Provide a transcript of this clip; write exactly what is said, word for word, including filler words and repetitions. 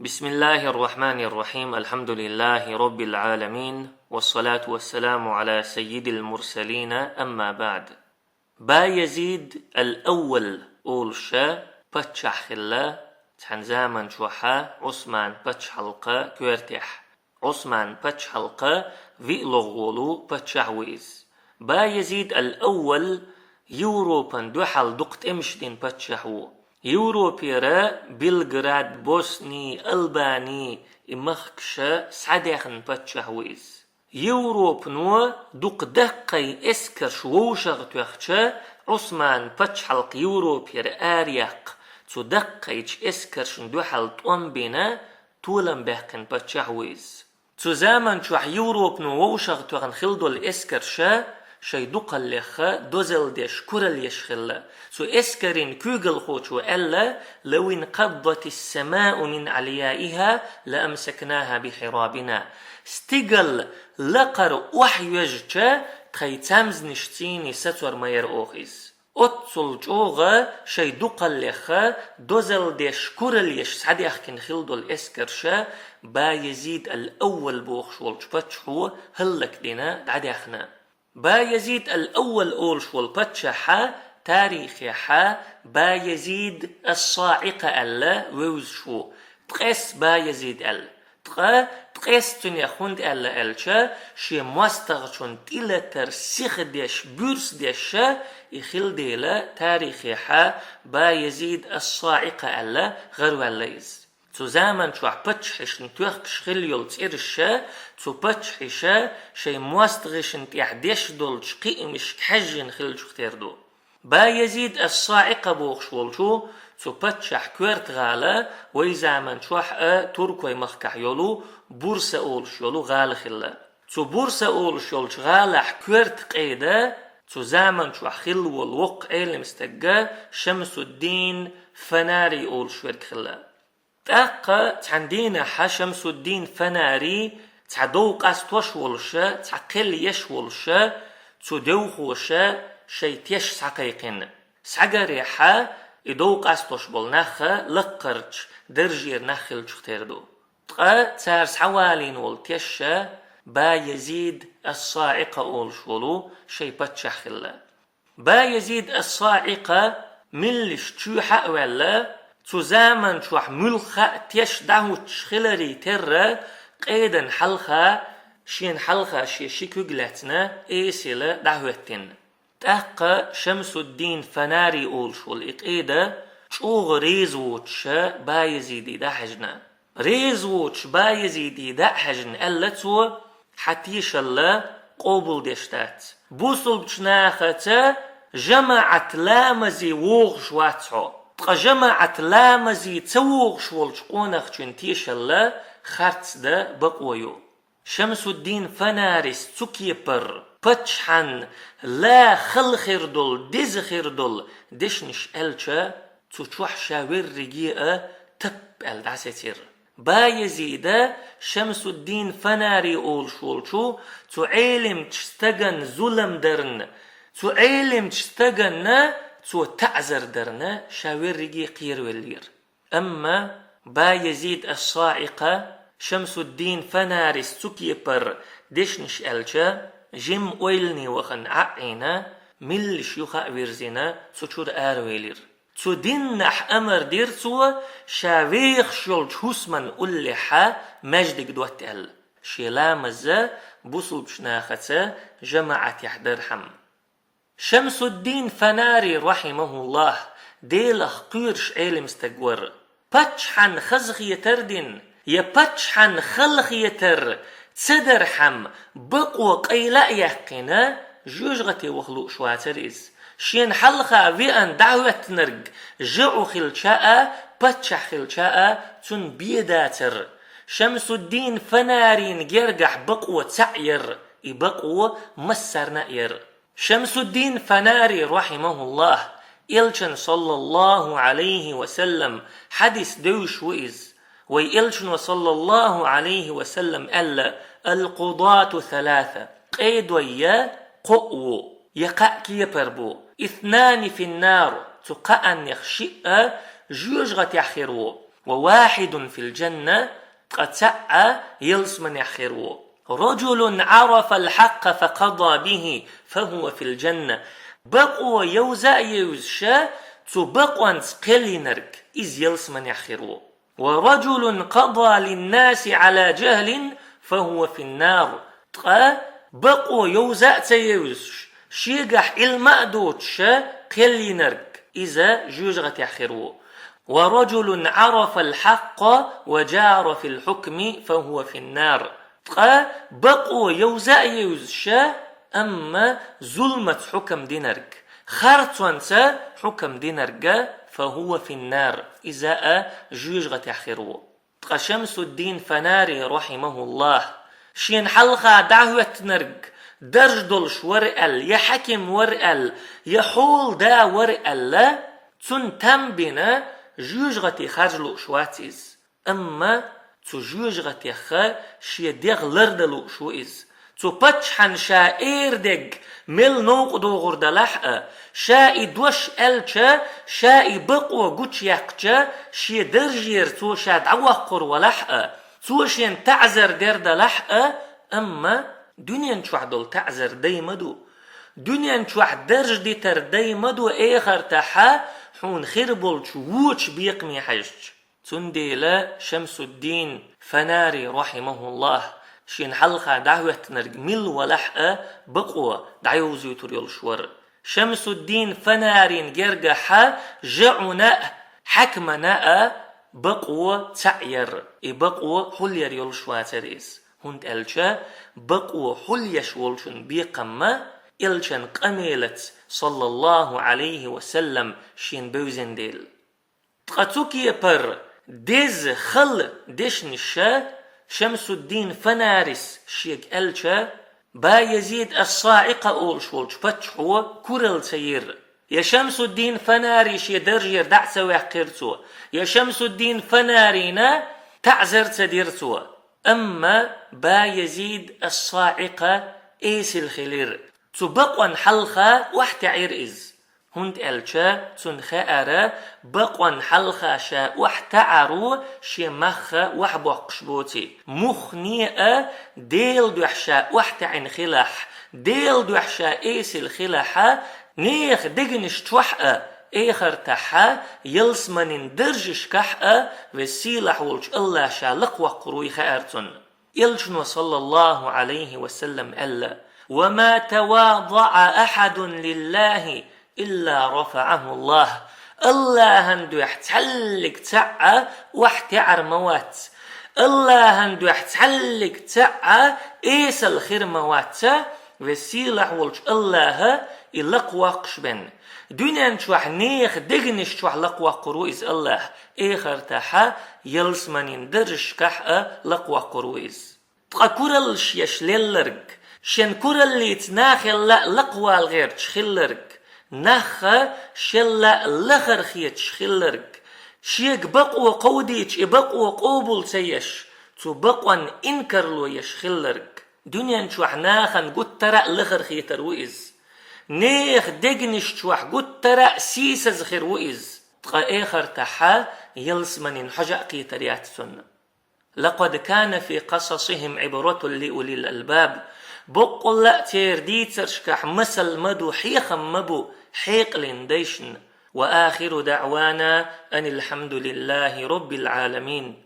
بسم الله الرحمن الرحيم. الحمد لله رب العالمين. والصلاة والسلام على سيد المرسلين. أما بعد. Баязид ал-Аввал олуш паччахь хилла цхьан заман чохь Ӏусман пачхьалкхан коьртехь. Ӏусман пачхьалкхан виълагӀа волу паччахь ву иза. Баязид ал-Аввал Европан дуьхьал дукха тӀемаш дина паччахь ву. Европера Белград, Босни, Албани и махкаш схьадаьхна паччахь ву иза. Европано дукха даккхий эскарш вовшагӀтоьхча, Ӏусман пачхьалкх Европера араяьккха, цу даккхийчу эскаршна дуьхьал тӀом бина, толам баьккхина паччахь ву иза. Цу заман чохь Европано вовшагӀтоьхна хилла долу эскарш шайн дукхаллех дозалла деш, куралла еш хилла. Цу эскарийн куьйгалхочо аьлла: «لو انقضت السماء من عليائها لأمسكناها بحرابنا». Стигал лакхара охьайоьжча, тхайн цамзанаш цӀийне сацор ма яра оха иза. Оццул чӀогӀа шайн дукхаллех дозалла деш, куралла еш схьадаьхкина хилла долу эскарш Баязид ал-Аввал бохуш волчу паччахьо хӀаллакдина, дӀадаьхна. Баязид ал-Аввал олуш волу паччахь тарихехь Баязид ас-СаӀикъа аьлла вевзаш ву, ткъес Баязид аьлла. Ткъа ткъес цунах хӀунда аьлла аьлча, шен мостагӀчун тӀелатар сихдеш, буьрсдеш и хилла дела, тарихехь Баязид ас-СаӀикъа аьлла гӀараваьлла иза. Цу заман чохь паччахьашна тоьхкаш хилла йолу цӀераш, цу паччахьаша шайн мостагӀашна тӀехь деш долчу кхиамашка хьаьжжина хиллачух тера ду. Баязид ас-СаӀикъа бохуш волчу цу паччахь коьрта гӀала вай заман чохь а Туркойн махкахь йолу Бурса олуш йолу гӀала хилла. Цу Бурса олуш йолчу гӀалахь коьрта къеда цу заман чохь хилла волу воккха Ӏелам стаг Шамсуддин Фанари олуш верг хилла. ТӀаккха цхьана дийнахь Шамсуддин Фанари цхьа дов къастош волуш, цхьа кхел еш волуш, цу девхоша шайн теш схьакхайкхина. Схьагарехь, и дов къастош болу нах лаккхарчу даржера нах хиллачух тера ду. Ткъа цара схьавалийна волу теш Баязид ас-СаӀикъа олуш волу шайн паччахь хилла. Баязид ас-СаӀикъа миллиш чоьхьа а ваьлла, цу заман чохь муьлхха а теш дӀахӀуттуш хиларе терра, къедан хьалха, шена хьалха шен ши куьг лаьцна, эсала дӀахӀоьттина. ТӀаккха Шамсуддин Фанари олуш волу и къеда чӀогӀа реза воцуш Баязиде дӀахьаьжна. Реза воцуш Баязиде дӀа а хьаьжна, аьлла цо: «Хьан тешалла къобалдеш дац. Бусулбачу нахаца жамаӀат ламазе вогӀуш вац хьо. Ткъа жамаӀат ламазе ца вогӀуш волчу къонахчун тешалла харц дан бакъо ю». Шамсуддин Фанарис цу кепара паччахьан ла хала хир долу, деза хир долу дешнаш аьлча, цу чохь ша верриге а тап аьлла дӀасецира. Баязида Шамсуддин Фанари олуш волчу цу Ӏелимчу стаган зулам дарна, цу Ӏелимчу стаганна цо таӀзар дарна ша верриге кхеравеллера. Амма Баязид ас-СаӀикъа Шамсуддин Фанарис цу кепара дешнаш аьлча, жимма ойлане вахана Ӏа а Ӏийна, миллиш юха а вирзина, цу чуьра аравелира. Цу дийнахь амар дира цо ша вехаш йолчу хӀусаман уллехь маьждиг дотта аьлла, шен ламаз бусулбачу нахаца жамаӀатехь дархьама. Шамсуддин Фанари, рахьимахуллахӀ, Делах кхоьруш Ӏелим стаг вара. Паччахьан хазахетар дина, я паччахьан халахетар ца дархьама, бакъо къайла а яьккхина, жоьжахате ваха лууш вацара иза. Шена хьалха веана дӀахӀоьттинарг жаӀу хилча а, паччахь хилча а, цунна бен дацара. Шамсуддин Фанарин гергахь бакъо цхьаъ яра, и бакъо массарна а яра. Шамсуддин Фанари, рахьимахуллахӀ, Элчан, саллаллахӀу Ӏалайхи ва саллам, хьадис девзаш ву иза. Вай Элчано, саллаллахӀу Ӏалайхи ва саллам, аьлла: «Ал-къудату саласа». Къедой я кхоъ ву, я кхаъ кепара бу. «Иснани фин-нар», цу кхааннех шиъ жоьжахатехь хир ву. وواحد في الجنة, ткъа цаӀ ялсманехь хир ву. رجل عرف الحق فقضى به فهو في الجنة. Бакъо йовза а йовзаш, цу бакъонца кхел йинарг, иза ялсманехь хир ву. ورجل قضى للناس على جهل فهو في النار. Ткъа бакъо йовза а ца йовзаш, шегахь Ӏилма а доцуш, кхел йинарг, иза жоьжахатехь хир ву. ورجل عرف الحق وجار في الحكم فهو في النار. Ткъа бакъо йовза а йовзаш, амма зулмаца хьукам динарг, харцонца хьукам динарг, فهو في النار, иза а жоьжахатехь хир ву. Ткъа Шамсуддин Фанари, рахьимахуллахь, шена хьалха дӀахӀоьттинарг дарж долуш вара аьлла, я хьаким вара аьлла, я хьолада вара аьлла, цунна там бина, жоьжахате харжа лууш вац иза. Амма цу жоьжахатех шен дегӀ лардан лууш ву иза. Цу паччахьна ша эр дерг мел новкъа догӀур далахь а, ша и дош аьлча, ша и бакъо гучуяьккхича, шен даржера цо ша дӀавоккхур валахь а, цо шена таӀзар дер далахь а, амма дуьнен чохь долу таӀзар дай ма ду. Дуьнен чохь дарж дитар дай ма ду эхартахь хьуна хир болчу вочу бекхаме хьаьжча. Цундела Шамсуддин Фанари, рахьимахуллахь, шена хьалха дӀахӀоьттинарг мила валахь а, бакъо дӀайовзуьйтур йолуш вара. Шамсуддин Фанарин гергахь жаӀуна а, хьаькамана а бакъо цхьаъ яра, и бакъо хьулъяр йолуш вацара иза, хӀунда аьлча бакъо хьулъеш волчун бекхам а элчан къамелаца, саллаллаху Ӏалайхи ва саллам, шена бевзина дела. Ткъа цу кепара деза, хала дешнаш Шамсуддин Фанарис шега аьлча, Баязид ас-СаӀикъа олуш волчу паччахьо куралла ца йира. Я Шамсуддин Фанари шен даржера дӀа а ца ваьккхира цо, я Шамсуддин Фанарина таӀзар ца дира цо. Амма Баязид ас-СаӀикъа эсала хилира. Цу бакъонна хьалха охьатаьӀира иза. ХӀунда аьлча цунна хаьара, бакъонна хьалха ша охьатаӀаро шен мах охьабоккхуш боций. Муххале а Делан дуьхьа ша охьатаьӀина хилахь, Делан дуьхьа ша эсала хилахь, нехан дегнаш чохь а, эхартахь ялсаманин даржашкахь а Веза-Сийлахь волчу АллахӀ ша лакхавоккхур вуй хаьара цунна. Элчано, саллаллаху Ӏалайхи ва саллам, аьлла: «Ва ма тавадаӀа ахьадун лиллахи илла рафаӀаху Аллах». АллахӀан дуьхьа цхьаьллиг цхьаъ а охьатаьӀар ма вац. АллахӀан дуьхьа цхьаьллиг цхьаъ а эсала хир ма вац, Веза-Сийлахь волчу АллахӀа и лакхавоккхуш бен. Дуьнен чохь нехан дегнаш чохь лакхавоккхур ву иза АллахӀ, эхартахь ялсаманин даржашкахь а лакхавоккхур ву иза. Ткъа кураллаш еш лелларг, шен кураллица нахал а лакхавала гӀерташ хилларг, нах а шел а лахара хеташ хилларг, шега бакъо кховдийча и бакъо къобал ца еш, цу бакъонна инкарло еш хилларг. Дуьнен чохь нахана гуттара а лахара хетар ву иза. Нехан дегнаш чохь гуттара а сийсаза хир ву иза. Ткъа эхартахь ялсаманин хьожа а кхетар яц цунна. «Лакъад кана фи къасасихим Ӏибратун ли улил албаб». Боккъалла а церан дийцаршкахь масал ма ду, хьехам ма бу хьекъалан дайшна. «Ва ахиру даӀвана анил хьамдулиллахи роббил Ӏаламин».